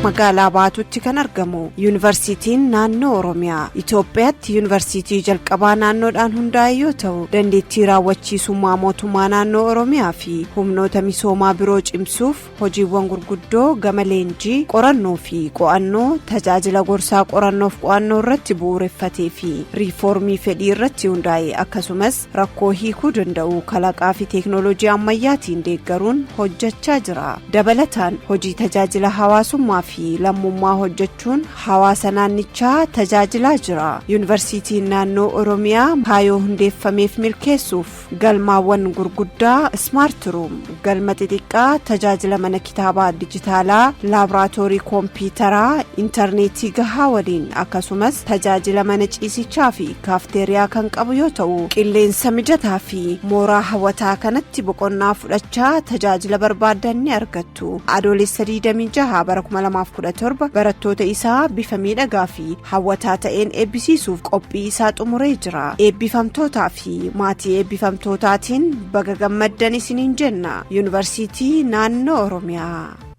Magaalaa Baatuutti kan argamu Yuunivarsiitiin Naannoo Oromiyaa Itoophiyaatti yuunivarsiitii jalqabaa naannoodhaan hundaa'e yoo ta'u, dandeettii raawwachiisummaa mootummaa naannoo Oromiyaa fi humnoota misoomaa biroo cimsuuf hojiiwwan gurguddoo gama leenjii, qorannoo fi qo'annoo, tajaajila gorsaa qorannoof qo'annoo irratti bu'uureffatee fi riifoormii fedhii irratti hundaa'e, akkasumas rakkoo hiikuu danda'u kalaqaa fi teeknooloojii ammayyaatiin deeggaruun hojjechaa jira. Dabalataan hojii tajaajila hawaasummaa fi lammummaa hojjechuun hawaasa naannichaa tajaajilaa jira. Yuunivarsiitiin Naannoo Oromiyaa kaayyoo hundeeffameef milkeessuuf galmaawwan gurguddaa, smart room, galma xixiqqaa, tajaajila mana kitaabaa dijitaalaa, laaboraatoorii koompiitaraa intarneetii gahaa waliin, akkasumas tajaajila mana ciisichaa fi kaafteeriyaa kan qabu yoo ta'u, qilleensa mijataa fi mooraa hawwataa kanatti boqonnaa fudhachaa tajaajila barbaadan ni argattu. Adoolessa 26 bara 2017 barattoota isaa bifa miidhagaa fi hawwataa ta'een eebbisiisuuf qophii isaa xumuree jira. Eebbifamtootaa fi maatii eebbifamtootaatiin baga gammaddan isiniin jenna. Yuunivarsiitii Naannoo Oromiyaa.